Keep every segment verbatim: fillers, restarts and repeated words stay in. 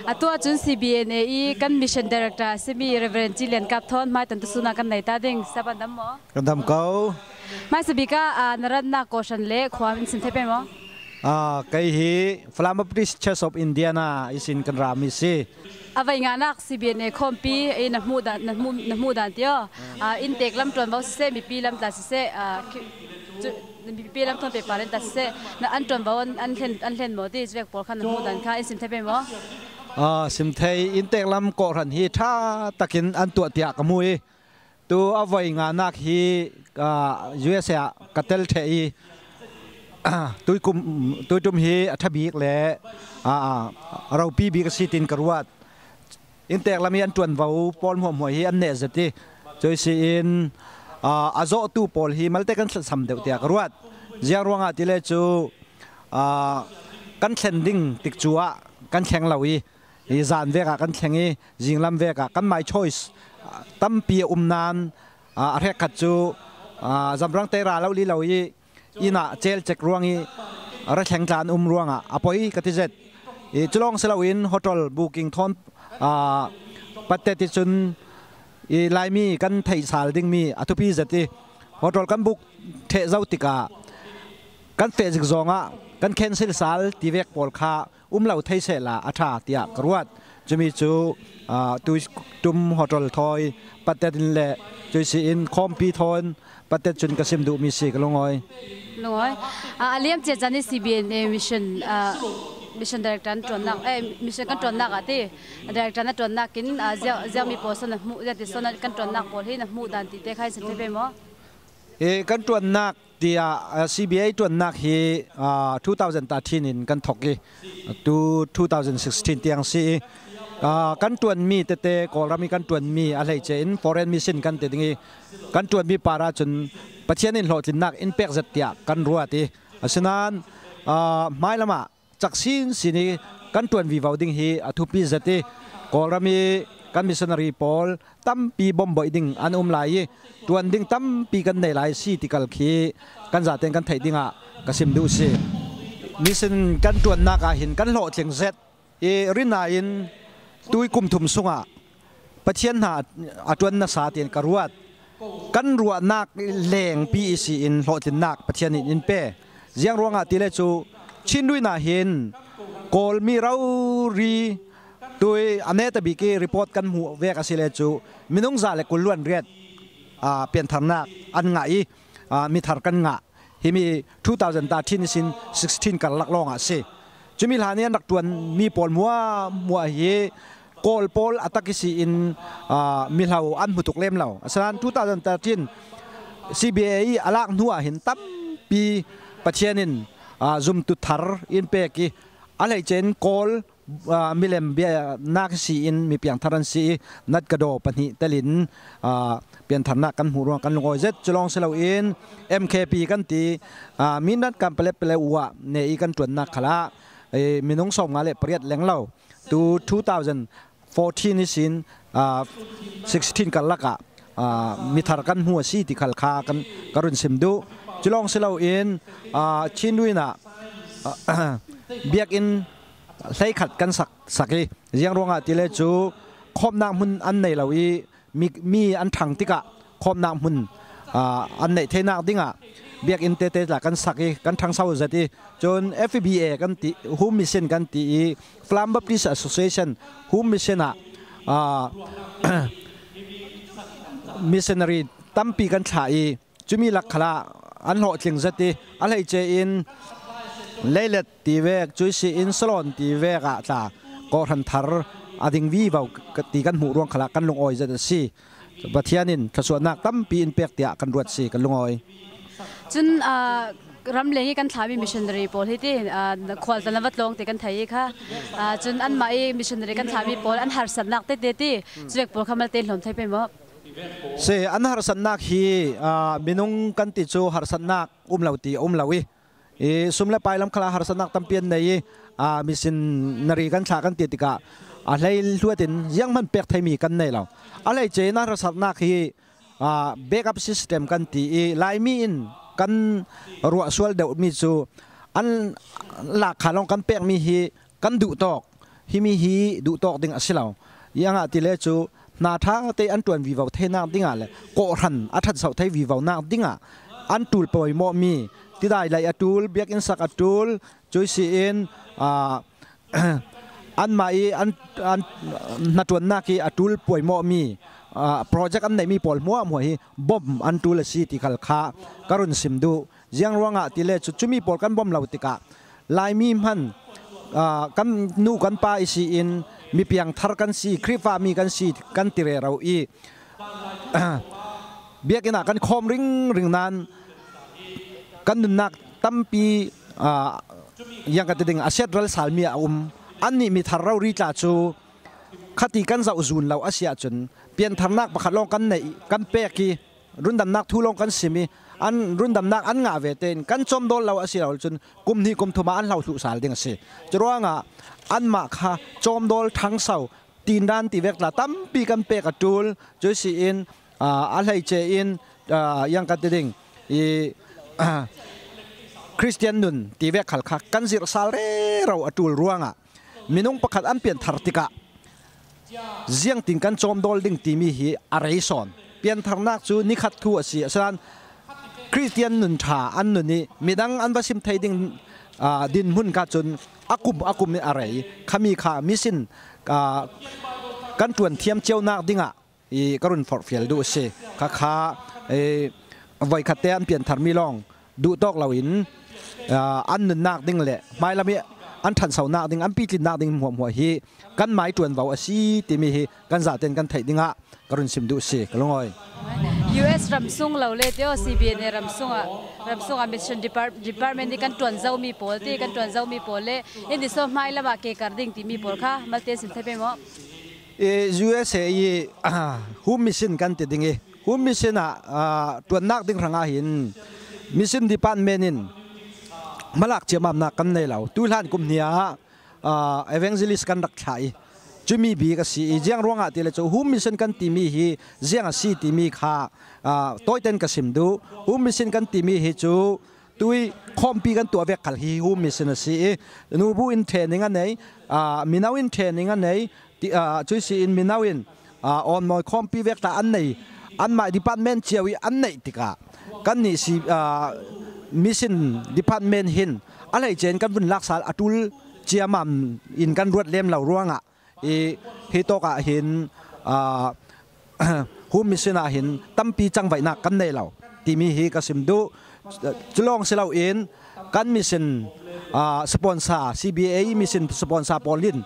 A tu ahcun C B N A i kan Mission Director a simi Reverend Ci Lian Kap thawn hmai ton tu sunah kan nei ta ding. Siapa dam maw? Kan dam ko. Hmaisa bik ah, ah, na ratnak kawhhran le khua in sim thei pei maw? Ah, kei hi Falam Baptist Church of Indiana ihsin kan rami si. A voi nganak C B N A khawmpi i na hmuh dan, na hmuh, na hmuh dan ti aw. Ah, inntek lam ṭuanvo siseh, mipi lam tla siseh, ah, khi-, cu, mipi lam thawn pehpar in tla siseh, na an ṭuanvo an, an hlen, an hlen maw ti, cuvek pawl kha na hmuh dan kha in sim thei pei maw? Ah, sim thei, inntek lam kawhhran hi ṭha takin an tuah tiah ka hmu i, tu a voi nganak hi, ah, U S A ah ka tel ṭheh i, tuikum, tuiṭum hi a ṭha bik le, ah, ah, a ropi bik a si tin ka ruat. Inntek lam i an ṭuanvo pawl hmuahhmuah hi an neh zet i, cuih si in, ah, a zawhtu pawl hi malte kan thlahsam deuh tiah ka ruat. Ziang ruangah ti le cu, ah, kan thlen ding tikcu ah kan thleng lo i, i zan vek ah kan thleng i, zinglam vek ah kan my choice, ah, tampi a um nain, ah, a hrekkhat cu, ah, zamrang te ra lo li lo i, inn ah cel cek ruang i, ra thleng tla an um ruangah a poi ka ti zet. I, cu lawng si loin hotel booking thawn, ah, patte ti cun i Laimi kan theih sal dingmi a thupi zet i, hotel kan book ṭheh zo tikah kan feh zik zongah kan cancel sal ti vek pawl kha um lo thei sehla a ṭha tiah ka ruat. Cumi cu, ah, tuiṭum hotel thawi patet in le cuih si in khawmpi thawn patet cun ka sim duhmi si ka lungawi. Lungawi. Ah, a liam cia caan i C B N A mission, ah, mission director an ṭuannak, eh, mission kan ṭuannak ah ti, director na ṭuannak in, ah, ziang, ziangmi pawl so na hmuh, ziangti so na kan ṭuannak pawl hi na hmuh dan ti te kha in sim thei pei maw? Eh, kan ṭuannak tiah, ah, C B A ṭuannak hi, ah, two thousand thirteen in kan thok i, tu two thousand sixteen tiang si i, ah, kan ṭuanmi tete, Kawlram i kan ṭuanmi a hleice in foreign mission kan ti ding i, kan ṭuanmi par ahcun Pathian in hlawhtlinnak in pek zet tiah kan ruat i, asinain, ah, hmailam ah cak sinsin i kan ṭuan vivo ding hi a thupi zet i, Kawlram i kan missionary pawl tampi bomboih ding an um lai i, ṭuan ding tampi kan nei lai si ti kal khi kan zaten kan theih dingah ka sim duh si. Mission kan ṭuannak ah hin kan hlawhtling zet i, rinai in tui kum thum sungah Pathian hna a ṭuan nasa tiin ka ruat. Kan ruahnak lengpi ihsi in hlawhtlinnak Pathian in in pe. Ziang ruangah ti le cu, Chin Duin ah hin Kawlmi rori tui a neta bik i report kan hmuh vek a si le cu, minung za le kul luan riat, aa, piantharnak an ngah i, aa, mithar kan ngah. Himi two thousand thirteen ihsin sixteen karlak lawngah a si. Cumi hlan i an rak ṭuanmi pawl hmuahhmuah hi Kawl pawl a tak ihsi in, aa, mihlo an hmu tuk lem lo. Asinain two thousand thirteen C B A i a lak hnu ah hin tampi Pathian in, aa, zumtu thar in pek i, a hleice in Kawl aa, milem bianak si in mi piangthar an si i, Natgadaw pahnih telin, aa, piantharnak kan hmuh ruang kan lungawi zet. Cu lawng si loin M K P kan ti, aa, Mindat Kam Pale Pale Uah ne i kan ṭuannak khalah, ee, minung sawmnga le pariat leng lo. Tu two thousand fourteen ihsin, aa, sixteen karlak ah, aa, mithar kan hmu a si ti khal kha kan, ka run sim duh. Cu lawng si loin, aa, Chin Duin ah, aa, biakinn hleikhat kan sak, sak i, ziang ruangah ti le cu khawmnak hmun an nei lo i, mi, mi an ṭhang tikah khawmnak hmun, aa, an neih theinak dingah biakinn tete tla kan sak i, kan ṭhangso zet i, cun F B A kan ti, Home Mission kan ti i, Falam Baptist Association Home Mission ah, aa, missionary tampi kan thlah i, cumi lak khalah an hlawhtling zet i, a hleice in Leilet ti vek, cuih si in Salon ti vek ah tla kawhhran thar a ding vivo ka ti kan hmuh ruang khalah kan lungawi zet a si. Pathian in thluasuahnak tampi in pek tiah kan ruat si, kan lungawi. Cun, aa, ramleng i kan thlahmi missionary pawl hi ti, aa, khual tla na va tlawng ti kan thei i kha. Aa, cun anmah i missionary kan thlahmi pawl an harsatnak tete ti, cuvek pawl kha malte hlawm thei pei maw? Si, an harsatnak hi, aa, minung kan ti cu harsatnak um lo ti a um lo i, i sum le pai lam khalah harsatnak tampi an nei i, aa, missionary kan thlah kan ti tikah a hlei hluat in zianghman pek theimi kan nei lo. A hleice in a harsatnak hi, aa, backup system kan ti i, Laimi in kan ruah sual deuhmi cu an lak kha lawng kan pekmi hi kan duh tawk. himi hi duhtawk ding a si lo. Ziangah tile cu hna ṭha te an ṭuan vivo theinak dingah le kawhhran a ṭhansoh thei vivonak dingah an ṭul poimawhmi tidai lei a ṭul, biakinn sak a ṭul, cuih si in, aa, anmah i an, an hnaṭuannak i a ṭul poimawhmi, aa, project an neihmi pawl hmuahhmuah hi bom an ṭul a si ti khal kha ka run sim duh. Ziang ruangah tile cu, cumi pawl kan bom lo tikah Laimi hman, aa, kan nu kan pa i si in mi piangthar kan si, Khrihfami kan si kan ti rero i, biakinn ah kan khawm ringring nan kan nunnak tampi, aa, ziang ka ti ding, a siatral salmi a um. Annih mi thar rori tla cu khati kan zoh zun lo a si ahcun piantharnak pakhat lawng kan neih, kan pek i rundamnak thu lawng kan sim i an rundamnak an ngah ve tein kan cawmdawl lo a si lo cun kum hnih kum thum ah an hlo thluh sal ding a si. Curuangah anmah kha cawmdawl ṭhangso tindan ti vek tla tampi kan pek a ṭul, cuih si in, aa, a hleice in, aa, ziang ka ti ding i, aa, Khristian nun ti vek khal kha kan zirh sal rero a ṭul ruangah minung pakhat an pianthar tikah ziangtin kan cawmdawl ding timi hi a rei sawn. Piantharnak cu nikhat thu a si, asinain Khristian nun ṭha an nun i midang an va sim thei ding, aa, dinhmun kha cun a kum a kum in a rei. Khami kha mission, aa, kan ṭuan thiam cionak dingah i ka run forhfial duh a si. Kha kha, i, voikhat te an piantharmi lawng duhtawk loin, aa, an nunnak ding le hmailam i an ṭhansonak ding, an pitlinnak ding hmuahhmuah hi kan mai ṭuanvo a si timi hi kan zaten kan theih dingah ka run sim duh a si, ka lungawi. U S ram sung lo le tio, C B N A ram sungah, ram sungah mission depart-, department i kan ṭuan zomi pawl ti, kan ṭuan zomi pawl le in ti so hmailam ah ke kar ding timi pawl kha malte sim thei pei maw? I U S A i, ah, Home Mission kan ti ding i, Home Mission ah, ah, ṭuannak ding hrangah hin Mission Department in hmalak ciamamnak kan nei lo. Tuihlan kum hnih ah, ah, evangelist kan rak thlah i, cumi bik a si i, ziang ruangah tile cu Home Mission kan timi hi ziang a si timi kha, ah, tawiten ka sim duh. Home Mission kan timi hi cu tui khawmpi kan tuah vek khal hi Home Mission a si i, nubu in training a nei, aa, mino in training a nei, ti, aa, cuih si in mino in, aa, awnmawi khawmpi vek tla an nei, anmah department cio i an neih tikah kannih si, aa, mission department hin a hleice in kan vun lak sal a ṭul ciamam in kan ruat lem lo ruangah i, hi tawk ah hin, aa, Home Mission ah hin tampi cangvaihnak kan nei lo timi hi ka sim duh. Culawng si loin kan mission, aa, sponsor, C B A mission sponsor pawl in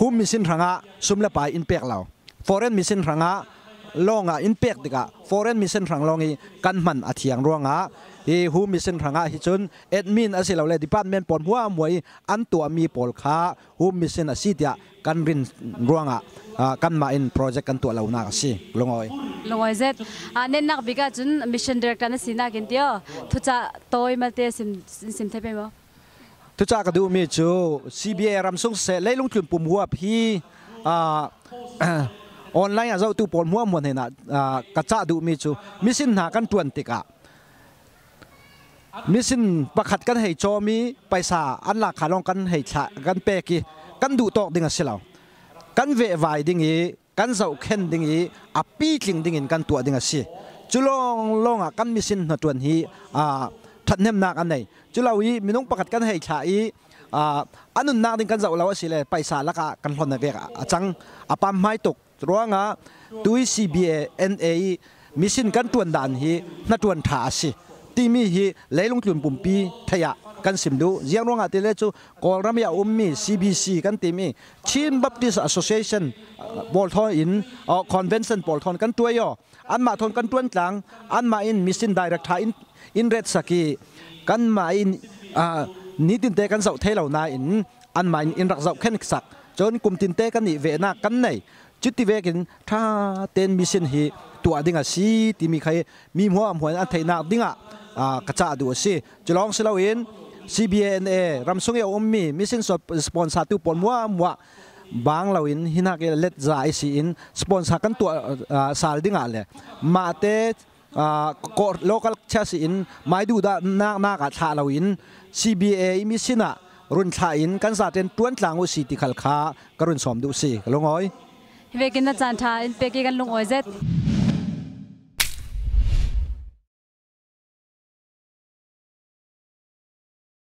Home Mission hrangah sum le pai in pek lo. Foreign mission hrangah lawngah in pek tikah foreign mission hrang lawng i kan hman a thiang ruangah hi Home Mission hrangah hi cun admin a si lo le department pawl hmuahhmuah i an tuahmi pawl kha Home Mission a si tiah kan rin ruangah, aa, kanmah in project kan tuah lonak a si. Lungawi. Lungawi zet. Aa, netnak bik ahcun mission director na sinak in tio, thucah tawi malte sim, sim thei pei maw? Thucah ka duhmi cu C B A ram sung seh, leilungtlun pumhuap hi, aa, online a zohtu pawl hmuahhmuah hnenah, aa, ka cah duhmi cu mission hna kan ṭuan tikah mission pakhat kan hei cawm i paisa an lak kha lawng kan hei thlah, kan pek i kan duhtawk ding a si lo. Kan vehvai ding i kan zohkhenh ding i a pitling dingin kan tuah ding a si. Cu lawnglawng ah kan mission hnaṭuan hi, aa, ṭhathnemnak a nei. Cu lo i minung pakhat kan hei thlah i, aa, a nunnak ding kan zoh lo a si le paisa lakah kan hlon vek a cang, a pam hmai tuk. Ruangah tui C B A N A i mission kan ṭuan dan hi hnaṭuan ṭha a si timi hi leilungtlun pumpi theih ah kan sim duh. Ziang ruangah tile cu Kawlram i a ummi C B C kan timi Chin Baptist Association, aa, pawl thawn in, aa, convention pawl thawn kan ṭuai aw. Anmah thawn kan ṭuan tlang, anmah in mission director in, in retsak i kanmah in, aa, nitinte kan zoh thei lo nain anmah in in rak zohkhenh sak. Cun kum tinte kan nih vehnak kan nei. Cuti vekin ṭha tein mission hi tuah ding a si timi kha hi mi hmuahhmuah in an theihnak dingah, aa, ka cah duh a si. Cu lawng si loin C B A N A ram sung i a ummi mission sp-, sponsor tu pawl hmuahhmuah bang loin hinak i let za i si in sponsor kan tuah, aa, sal dingah le mahte, aa, ko-, local church in mai duhdah nak, nak ah thlah loin C B A i mission ah run thlah in kan zaten ṭuan tlang uh si ti khal kha ka run sawm duh si, ka lungawi. Hi vekin na caan ṭha in pek hi kan lungawi zet.